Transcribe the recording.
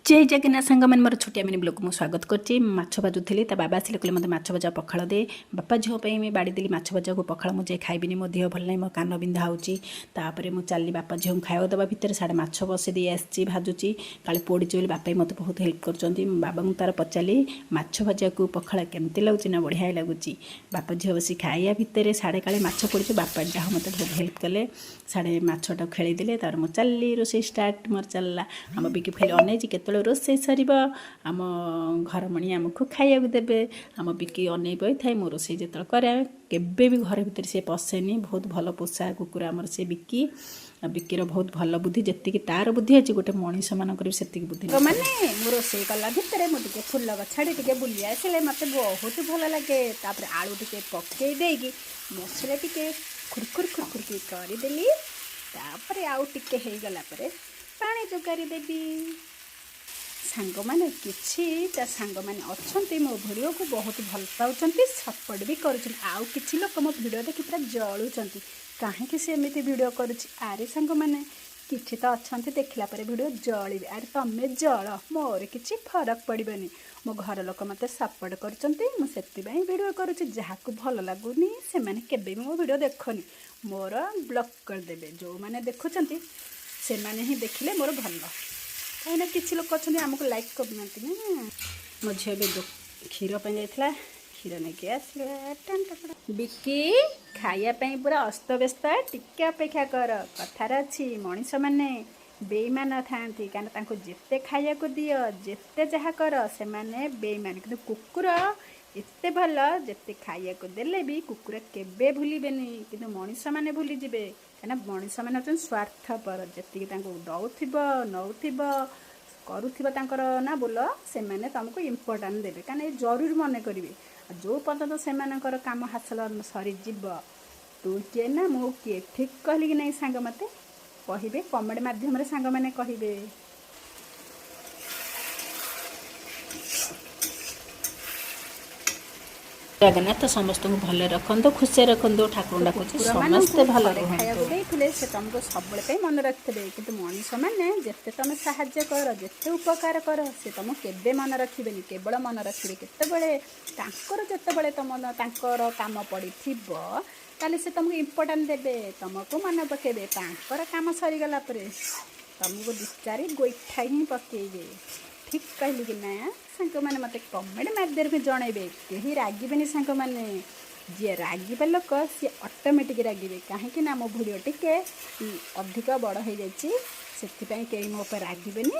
ଜୟ ଜଗନ୍ନାଥ ସାଙ୍ଗମାନେ, ମୋର ଛୋଟିଆ ମିନି ବ୍ଲଗ୍କୁ ମୁଁ ସ୍ୱାଗତ କରୁଛି। ମାଛ ଭାଜୁଥିଲି, ତା ବାବା ଆସିଲେ, କହିଲେ ମୋତେ ମାଛ ଭଜା ପଖାଳ ଦେ। ବାପା ଝିଅ ପାଇଁ ମୁଁ ବାଡ଼ିଦେଲି ମାଛ ଭଜାକୁ ପଖାଳ। ମୁଁ ଯାଇ ଖାଇବିନି, ମୋ ଦେହ ଭଲ ନାହିଁ, ମୋ କାନ ବିନ୍ଧା ହେଉଛି। ତାପରେ ମୁଁ ଚାଲିଲି ବାପା ଝିଅଙ୍କୁ ଖାଇବାକୁ ଦେବା ଭିତରେ ସାଡ଼େ ମାଛ ବସେଇ ଦେଇ ଆସିଛି, ଭାଜୁଛି, କାଳେ ପୋଡ଼ିଛି ବୋଲି। ବାପା ବି ମୋତେ ବହୁତ ହେଲ୍ପ କରୁଛନ୍ତି। ବାବାଙ୍କୁ ତାର ପଚାରିଲି, ମାଛ ଭଜାକୁ ପଖାଳ କେମିତି ଲାଗୁଛି? ନା, ବଢ଼ିଆ ଲାଗୁଛି। ବାପା ଝିଅ ବସି ଖାଇବା ଭିତରେ ସାଡ଼େ କାଳେ ମାଛ ପୋଡ଼ିଛି। ବାପା ଯାହା ମୋତେ ବହୁତ ହେଲ୍ପ କଲେ, ସାଡ଼େ ମାଛଟା ଖେଳେଇ ଦେଲେ। ତାପରେ ମୁଁ ଚାଲିଲି, ରୋଷେଇ ଷ୍ଟାର୍ଟ ମୋର ଚାଲିଲା। ଆମ ବିକି ଖାଲି ଅନେଇଛି କେତେବେଳେ ରୋଷେଇ ସରିବ, ଆମ ଘରମଣି ଆମକୁ ଖାଇବାକୁ ଦେବେ। ଆମ ବିକି ଅନେଇ ବଇଥାଏ ମୁଁ ରୋଷେଇ ଯେତେବେଳେ କରେ, କେବେ ବି ଘର ଭିତରେ ସେ ପଶେନି। ବହୁତ ଭଲ ପୋଷା କୁକୁର ଆମର ସେ ବିକି। ଆଉ ବିକିର ବହୁତ ଭଲ ବୁଦ୍ଧି। ଯେତିକି ତାର ବୁଦ୍ଧି ଅଛି, ଗୋଟେ ମଣିଷମାନଙ୍କର ବି ସେତିକି ବୁଦ୍ଧି। ମାନେ ମୁଁ ରୋଷେଇ କଲା ଭିତରେ ମୁଁ ଟିକେ ଫୁଲ ଗଛ ଆଡ଼େ ଟିକେ ବୁଲି ଆସିଲେ ମୋତେ ବହୁତ ଭଲ ଲାଗେ। ତାପରେ ଆଳୁ ଟିକେ ପକେଇ ଦେଇକି ମସଲା ଟିକେ ଖୁରଖୁର ଖୁରଖୁର କରିଦେଲି। ତାପରେ ଆଉ ଟିକେ ହେଇଗଲା ପରେ ପାଣି ଯୋଗାରି ଦେବି। ସାଙ୍ଗମାନେ, କିଛି ତା ସାଙ୍ଗମାନେ ଅଛନ୍ତି, ମୋ ଭିଡ଼ିଓକୁ ବହୁତ ଭଲ ପାଉଛନ୍ତି, ସପୋର୍ଟ ବି କରୁଛନ୍ତି। ଆଉ କିଛି ଲୋକ ମୋ ଭିଡ଼ିଓ ଦେଖି ପୁରା ଜଳୁଛନ୍ତି, କାହିଁକି ସେ ଏମିତି ଭିଡ଼ିଓ କରୁଛି। ଆରେ ସାଙ୍ଗମାନେ, କିଛି ତ ଅଛନ୍ତି ଦେଖିଲା ପରେ ଭିଡ଼ିଓ ଜଳିବେ। ଆରେ ତମେ ଜଳ, ମୋର କିଛି ଫରକ ପଡ଼ିବନି। ମୋ ଘର ଲୋକ ମୋତେ ସପୋର୍ଟ କରୁଛନ୍ତି, ମୁଁ ସେଥିପାଇଁ ଭିଡ଼ିଓ କରୁଛି। ଯାହାକୁ ଭଲ ଲାଗୁନି, ସେମାନେ କେବେ ବି ମୋ ଭିଡ଼ିଓ ଦେଖନି, ମୋର ବ୍ଲକ୍ କରିଦେବେ। ଯେଉଁମାନେ ଦେଖୁଛନ୍ତି, ସେମାନେ ହିଁ ଦେଖିଲେ ମୋର ଭଲ। କାହିଁକିନା କିଛି ଲୋକ ଅଛନ୍ତି, ଆମକୁ ଲାଇକ୍ କରୁନାହାନ୍ତି ନା। ମୋ ଝିଅ ବି କ୍ଷୀର ପାଇଁ ଯାଇଥିଲା, କ୍ଷୀର ନେଇକି ଆସିଲା। ବିକି ଖାଇବା ପାଇଁ ପୁରା ଅସ୍ତବ୍ୟସ୍ତ। ଟିକେ ଅପେକ୍ଷା କର। କଥାରେ ଅଛି, ମଣିଷମାନେ ବେଇମାନ ଥାଆନ୍ତି, କାରଣ ତାଙ୍କୁ ଯେତେ ଖାଇବାକୁ ଦିଅ, ଯେତେ ଯାହା କର, ସେମାନେ ବେଇମାନ। କିନ୍ତୁ କୁକୁର ଏତେ ଭଲ, ଯେତେ ଖାଇବାକୁ ଦେଲେ ବି କୁକୁର କେବେ ଭୁଲିବେନି। କିନ୍ତୁ ମଣିଷମାନେ ଭୁଲିଯିବେ, କାହିଁକିନା ମଣିଷମାନେ ହେଉଛନ୍ତି ସ୍ୱାର୍ଥପର। ଯେତିକି ତାଙ୍କୁ ଦେଉଥିବ, ନେଉଥିବ, କରୁଥିବ ତାଙ୍କର ନା ବୋଲ, ସେମାନେ ତୁମକୁ ଇମ୍ପୋର୍ଟାଣ୍ଟ ଦେବେ, କାରଣ ଏ ଜରୁରୀ ମନେ କରିବେ। ଆଉ ଯେଉଁ ପର୍ଯ୍ୟନ୍ତ ସେମାନଙ୍କର କାମ ହାସଲ ସରିଯିବ, ତୁ କିଏ ନା ମୁଁ କିଏ? ଠିକ୍ କହିଲି କି ନାହିଁ ସାଙ୍ଗ, ମୋତେ କହିବେ କମେଣ୍ଟ ମାଧ୍ୟମରେ ସାଙ୍ଗମାନେ କହିବେ। ଜଗନ୍ନାଥ ସମସ୍ତଙ୍କୁ ଭଲରେ ରଖନ୍ତୁ, ଖୁସିରେ ରଖନ୍ତୁ। ଠାକୁରଙ୍କୁ ଡାକୁଛି, କୁକୁରମାନଙ୍କୁ ସମସ୍ତେ ଭଲ ଥରେ ଖାଇବାକୁ ରୁହନ୍ତୁ। ଦେଇଥିଲେ ସେ ତମକୁ ସବୁବେଳେ ପାଇଁ ମନେ ରଖିଥିବେ। କିନ୍ତୁ ମଣିଷମାନେ ଯେତେ ତମେ ସାହାଯ୍ୟ କର, ଯେତେ ଉପକାର କର, ସେ ତମକୁ କେବେ ମନେ ରଖିବେନି। କେବଳ ମନେ ରଖିବେ କେତେବେଳେ? ତାଙ୍କର ଯେତେବେଳେ ତମ ତାଙ୍କର କାମ ପଡ଼ିଥିବ, ତାହେଲେ ସେ ତମକୁ ଇମ୍ପୋର୍ଟାଣ୍ଟ ଦେବେ, ତମକୁ ମନେ ପକେଇବେ। ତାଙ୍କର କାମ ସରିଗଲା ପରେ ତମକୁ ଦି ଚାରି ଗୋଇଠା ହିଁ ପକେଇବେ। ଠିକ୍ କହିଲି କି ନା ସାଙ୍ଗମାନେ, ମୋତେ କମେଣ୍ଟ ମାଧ୍ୟମରେ ବି ଜଣେଇବେ। କେହି ରାଗିବେନି ସାଙ୍ଗମାନେ। ଯିଏ ରାଗିବା ଲୋକ, ସିଏ ଅଟୋମେଟିକ୍ ରାଗିବେ। କାହିଁକି ନା ମୋ ଭିଡ଼ିଓ ଟିକେ ଅଧିକ ବଡ଼ ହେଇଯାଇଛି, ସେଥିପାଇଁ କେହି ମୋ ଉପରେ ରାଗିବେନି।